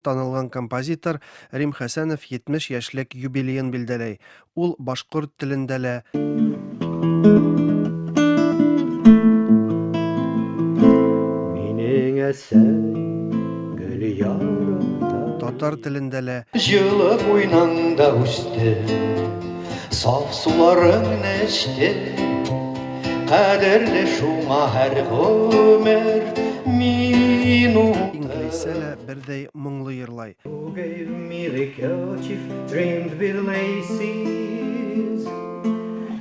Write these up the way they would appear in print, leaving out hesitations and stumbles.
Танылган композитор Рим Хәсәнов 70 яшьлек юбилеен билдәләй. Ул башкорт телендә лә, Минең әсәй гөл ярымда. Татар телендә лә, Җылы куйныңда үстем, Саф суларыңны эчтем. Кадерле шуңа һәр гомер минуты. Инглизчә лә бердәй моңлы йырлай. Who gave me the kerchief trimmed with laces?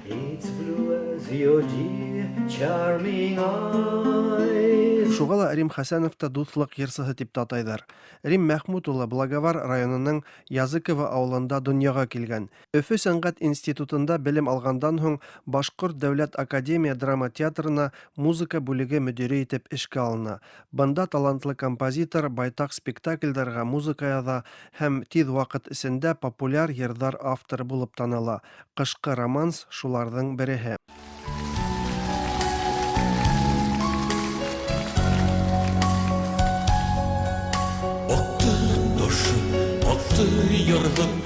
It's blue as your dear charming eyes. Шуга ла Рим Хәсәновта дуслык йырсыһы дип тә атайдар. Рим Мәхмүт улы Благовар районының Языково авылында дөньяга килгән. Өфе сәнгать институтында белем алгандан һуң Башкорт дәүләт академия драма театрына музыка бүлеге мөдире итеп эшкә алына. Бында талантлы композитор байтак спектакльләргә музыка яза һәм тиз вакыт эчендә популяр йырдар авторы булып таныла. Кышкы романс шуларның береһе. Акты ташып, акты ярдан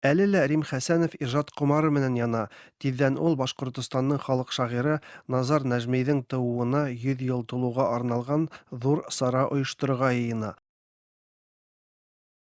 Әле лә Рим Хәсәнов ижат комары менән яна. Тиздән ул Башкортостанның халык шагыйре Назар Нәжмиҙең тыууына 100 ел тулуға арналған ҙур сара ойоштороға йыйына.